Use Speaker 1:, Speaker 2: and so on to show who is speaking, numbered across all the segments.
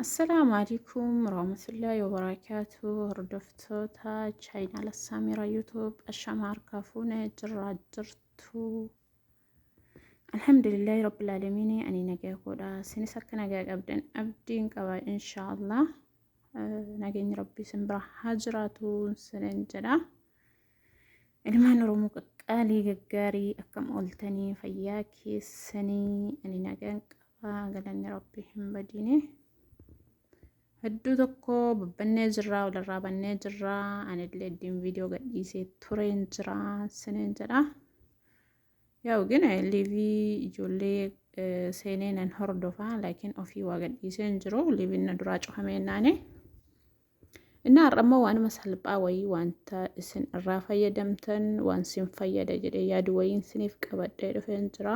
Speaker 1: Assalaamu alaikum warahmatullahi wabarakaatu. Hordoftoota chaayinaala Saamiraa YouTube, ashama harkaa fuune, jirraa jirtu? Alhamdulillahi rabbil aalamiin, ani nagaa koodha. Isinis akka nagaa qabdan abdiin qaba, inshaallah. Nageenyi rabbii isin bira haa jiraatu isinin jedha. Ilmaan Oromoo qaqqaalii gaggaarii, akkam ooltanii? Fayyaa keessanii? Ani nagaan qaba, galanni rabbii hin badiine. Hedduu tokko babbannee jirra, walirraa bannee jirra. Anillee iddiin viidiyoo gadhiisee tureen jira isinin jedha. Yaa'u gin liivii ijoollee seenee nan hordofa, laakiin ofii waa gadhiisee hin jiru. Liiviin na duraa cufamee naane. Inni har'a immoo waanuma salphaa wayii, wanta isin irraa fayyadamtan, waan sin fayyada jedhee yaadu wayiin isiniif qabadhee dhufeen jira.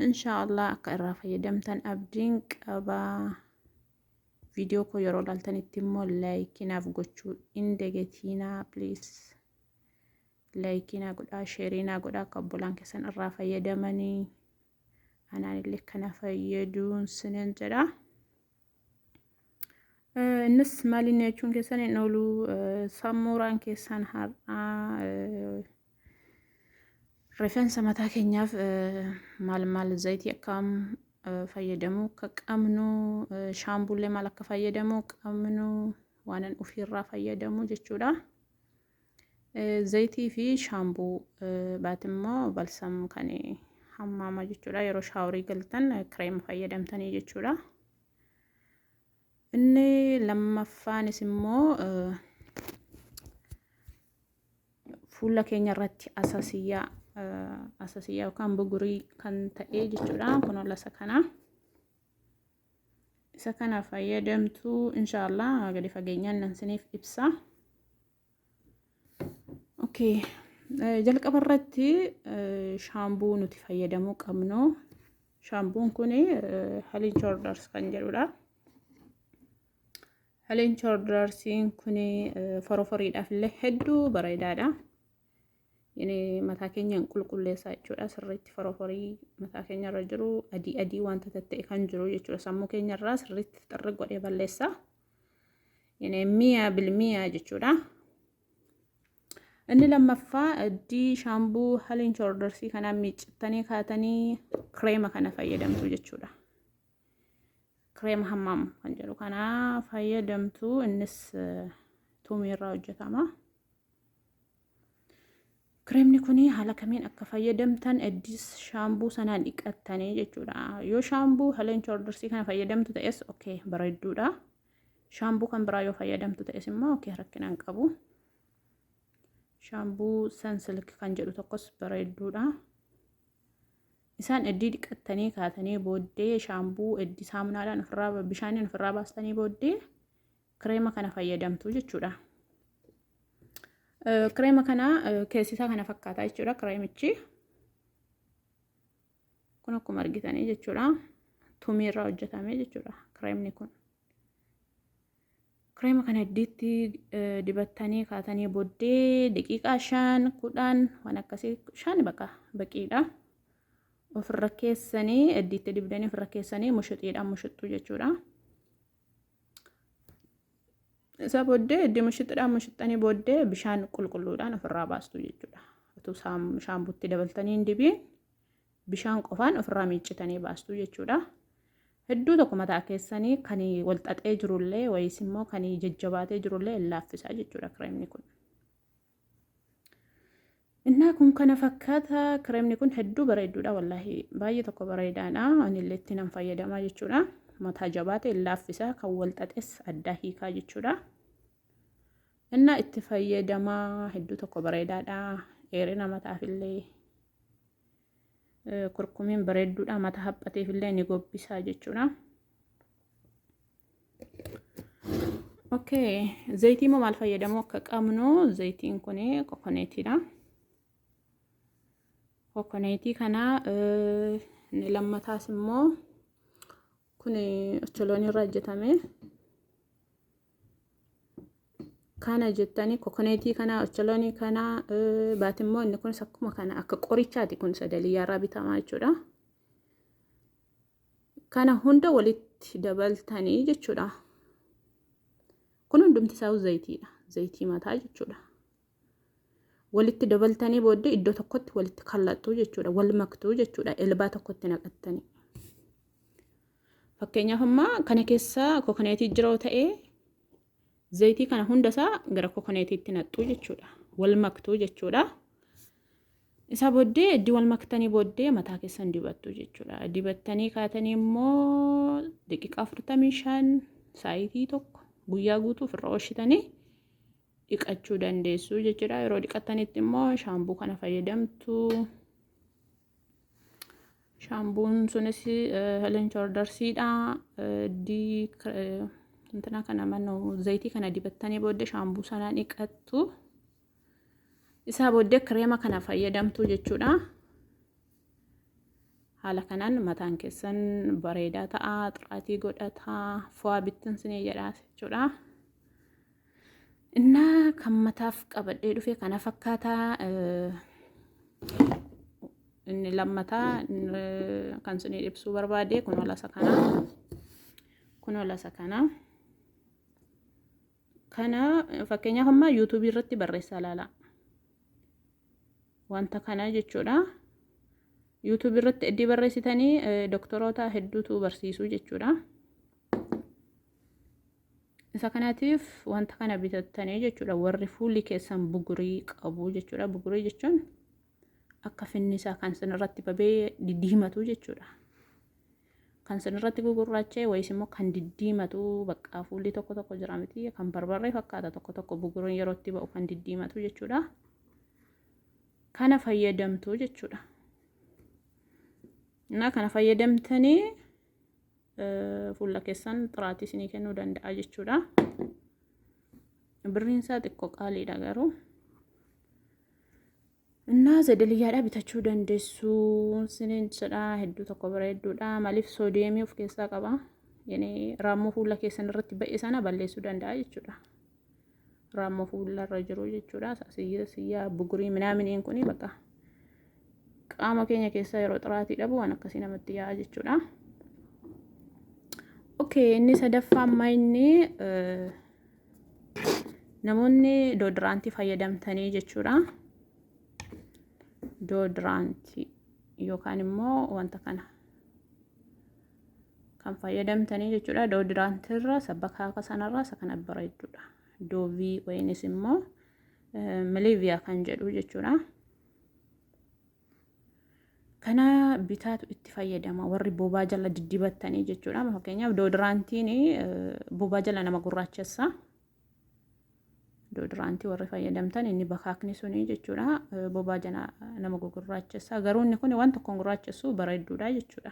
Speaker 1: Inshaallah akka irraa fayyadamtan abdiin qaba. Viidiyoo koo yeroo ilaaltanitti immoo laayikii naaf gochuu hin dagatiinaa, please. Laayikii naa godhaa, sheerii naa godhaa, akka obbolaan keessan irraa fayyadamanii anaan illee kana fayyaduun sinin jedha. Innis maaliin jechuun keessan hin oolu, sammuuraan keessan har'aa rifeensa mataa keenyaaf maal maal, zayitii akkam fayyadamuu akka qabnu, shaambuullee maal akka fayyadamuu qabnu, waanan ofiirraa fayyadamu jechuudha. Zayitii fi shaambuu baatimmoo balsam kan hammaama jechuudha. Yeroo shaaworii galtan kireema fayyadamtanii jechuudha. Inni lammaffaanis immoo fuula keenya irratti asasiyyaa, asasiyyaa yookaan bugurii kan ta'e jechuudha. Kun lasa kana. Isa kana fayyadamtu, inshaallah gadi fageenyaan nan siniif ibsa. Okay. Jalqaba irratti shaambuu nuti fayyadamuu qabnu. Shaambuun kun Helen Shoulders kan jedhudha. Helen Shouldersiin kun foroforiidhaaf illee hedduu bareedaadha. Inni mataa keenya hin qulqulleessaa jechuudha. Sirriitti foroforii mataa keenya irra jiru, adii adii wanta tatta'e kan jiru jechuudha. Sammuu keenya irraa sirriitti xirri godhee balleessa. Inni mi'a bilmi'a jechuudha. Inni lammaffaa, iddii shaambuu Helen Shouldersii kanaan miiccittanii kaatanii kireema kana fayyadamtu jechuudha. Kireema hammaam kan jedhu kana fayyadamtu, innis tuumii irraa hojjetama. Kireemni kun haala kamiin akka fayyadamtan, iddis shaambuu sanaan dhiqattanii jechuudha. Yoo shaambuu Helen Shouldersii kana fayyadamtu ta'es, okay, bareedduudha. Shaambuu kan biraa yoo fayyadamtu ta'es immoo, okay, rakkina hin qabu. Shaambuu Sunsilk kan jedhu tokkos bareedduudha. Isaan iddii dhiqattanii kaatanii booddee, shaambuu iddii saamunaadhaan ofirraa, bishaaniin ofirraa baastanii booddee kireema kana fayyadamtu jechuudha. Kireema kana keessi isaa kana fakkaata jechuudha kireemichi. Kun akkuma argitanii jechuudha. Tumii irraa hojjetame jechuudha kireemni kun. Kireema kana iddiitti dibattanii kaatanii booddee daqiiqaa 5, 10, waan akkasii, 5 baqa baqiidha. Ofirra keessanii iddiitti dibdanii ofirra keessanii mushuxiidhaan mushuxxu jechuudha. Isa booddee iddii mushuxiidhaan mushuxxanii booddee bishaan qulqulluudhaan ofirraa baastu jechuudha. Utuu shaambuutti dabaltanii hin dibiin bishaan qofaan ofirraa miiccitanii baastu jechuudha. Hedduu tokko mataa keessanii kan wal xaxee jirullee, wayiis immoo kan jajjabaatee jirullee hin laaffisaa jechuudha kireemni kun. Innaa kun kana fakkaata, kireemni kun hedduu bareedduudha, wallaahi baay'ee tokko bareedaadha. Anillee itti nan fayyadamaa jechuudha. Mataa jabaate hin laaffisaa, kan wal xaxes addaa hiikaa jechuudha. Innaa itti fayyadamaa, hedduu tokko bareedaadha. Dheerina mataafillee kurkumiin bareedduudha, mata haphateef illee ni gobbisaa jechuudha. Okay, zayitii immoo maal fayyadamuu akka qabnu, zayitiin kun kokoneetiidha. Kokoneetii kana, inni lammataas immoo kun ocholoonii irraa hojjetame. Kana jettanii, kokoneetii kana, ocholoonii kana baati immoo inni kunis akkuma kana akka qorichaati, kun sadaliyyaarraa bitamaa jechuudha. Kana hunda walitti dabaltanii jechuudha. Kun hundumti isaa zayitiidha. Zayitii mataa jechuudha. Walitti dabaltanii booddee iddoo tokkotti walitti kallattuu jechuudha. Wal maktuu jechuudha. Elbaa tokkotti naqattanii. Fakkeenyaaf amma kana keessa kokoneetii jira ta'ee zayitii kana hundasaa gara kokoneetiitti naqxuu jechuudha. Wal maktuu jechuudha. Isaa booddee iddii wal maktanii booddee mataa keessan dibattu jechuudha. Dibattanii kaatanii immoo daqiiqaa 45 saayitii tokko guyyaa guutuu ofirra oolchitanii dhiqachuu dandeessu jechuudha. Yeroo dhiqattanitti immoo shaambuu kana fayyadamtu. Shaambuun sunis Helen Shordarsiidha. Iddii intina kana manoo zayitii kana dibattanii booddee shaambuu sana dhiqattu. Isaa booddee kireema kana fayyadamtu jechuudha. Haala kanaan mataan keessan bareedaa ta'a, xiraatii godhata, fo'aa bittinsinee jedha jechuudha. Innaa kan mataaf qabadhee dhufe kana fakkaata. Inni lammataa kan isinii ibsuu barbaade kunoo lasa kana. Kunoo lasa kana. Kana fakkeenyaaf amma yuutuubii irratti barreessaa ilaala. Wanta kana jechuudha. Yuutuubii irratti iddii barreessitanii doktoroota hedduutu barsiisuu jechuudha. Isa kanaatiif wanta kana bitattanii jechuudha. Warri fuulli keessan bugurii qabu jechuudha. Bugurii jechuun akka finnisaa kan sinirratti babee diddiimatu jechuudha. Kan sinirratti gugurraacha'e wayis immoo kan diddiimatu bakka fuulli tokko tokko jira miti kan barbarree fakkaata tokko tokko buguriin yeroo itti ba'u kan diddiimatu jechuudha. Kana fayyadamtu jechuudha. Innaa kana fayyadamtanii fuula keessan xiraatii isinii kennuu danda'a jechuudha. Birriin isaa xiqqoo qaaliidha garuu. Innaa zedeliyaadhaa bitachuu dandeessu sinin jedha hedduu tokko bareedduudha. Maaliif soodiyeemii of keessaa qaba. Yani raammoo fuula keessan irratti ba'e sana balleessuu danda'a jechuudha. Raammoo fuula irra jiru jechuudha. Siyya siyya bugurii minaaminiin kuni bakka qaama keenya keessaa yeroo xiraatii dhabu waan akkasii namatti yaa'a jechuudha. Okay, inni sadaffaa ammaa inni namoonni doodiraantii fayyadamtanii jechuudha. Doodiraantii yookaan immoo wanta kana kan fayyadamtanii jechuudha. Doodiraantiirra sabbakaaka sanarra isa kana bareedduudha. Doovii wayinis immoo miliiviyaa kan jedhu jechuudha. Kana bitaatu itti fayyadama warri bobaa jala diddibattanii jechuudha. Fakkeenyaaf doodiraantiin bobaa jala nama gurraachessa. Doodiraantii warri fayyadamtan inni bakaakni suni jechuudha. Bobaa jala nama gurraachessa. Garuu inni kun waan tokkoon gurraachessu bareedduudha jechuudha.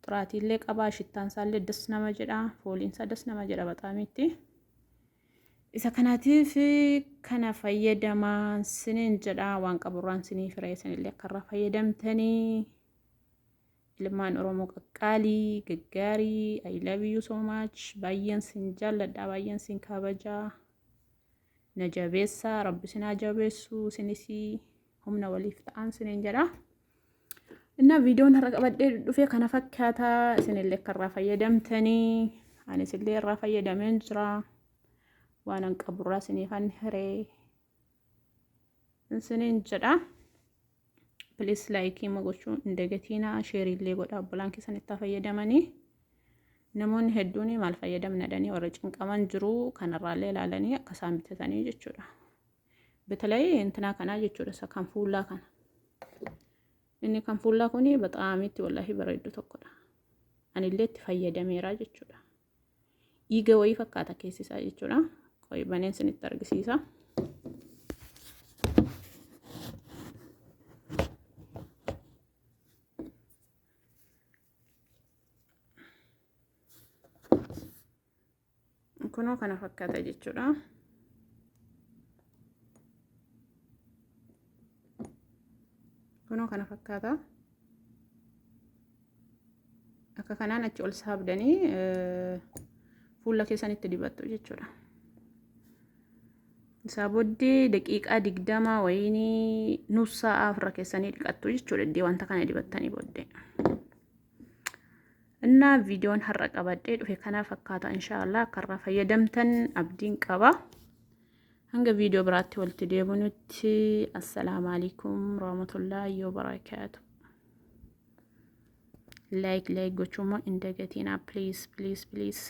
Speaker 1: Xiraatiillee qabaa, shittaan isaallee das nama jedha, fooliin isaa das nama jedha baxaamiitti. Isa kanaatiif kana fayyadamaa sinin jedha waan qaburraan sinii firee isinillee akka irraa fayyadamtanii ilmaan Oromoo qaqqaalii gaggaarii I love you so much baay'een sin jaalladha baay'een sin kabajaa na jabeessaa rabbi sin haa jabeessu sinis humna waliif ta'an sinin jedha. Innaa viidiyoon har'a qabadhee dhufee kana fakkaata isinillee akka irraa fayyadamtanii anis illee irraa fayyadameen jira waan an qaburraa isiniifan hiree isiniin jedha. Please like immoo gochuu hin dagatiinaa share illee godhaa obbolaan keessan itti fayyadamanii. Namoonni hedduun maal fayyadamna jedhanii warra cinqaman jiru kanarraallee ilaalanii akka isaan bitatanii jechuudha. Betalay intinaa kanaa jechuudha isa kan fuullaa kana. Inni kan fuullaa kuni baxaamitti wallaahi bareeddu tokkodha. Anillee itti fayyadameera jechuudha. Dhiiga wayii fakkaata keessi isaa jechuudha. Qoyi baneen sinitti argisiisa. Kunoo kana fakkaata jechuudha. Kunoo kana fakkaata. Akka kanaan achi ol saabdanii fuula keessanitti dibattu jechuudha. Isaa booddee daqiiqaa 20 wayinii nus sa'aa ofirra keessanii dhiqattu jechuudha. Iddoo wanta kana dibattanii booddee. Innaa viidiyoon har'a qabadhee dhufe kana fakkaata inshaallah akka irraa fayyadamtan abdiin qaba. Hanga viidiyoo biraatti walitti deebinutti assalaamu alaikum warahmatullaahi wabarakaatu. Like like gochuu immoo hin dagatinaa please please please.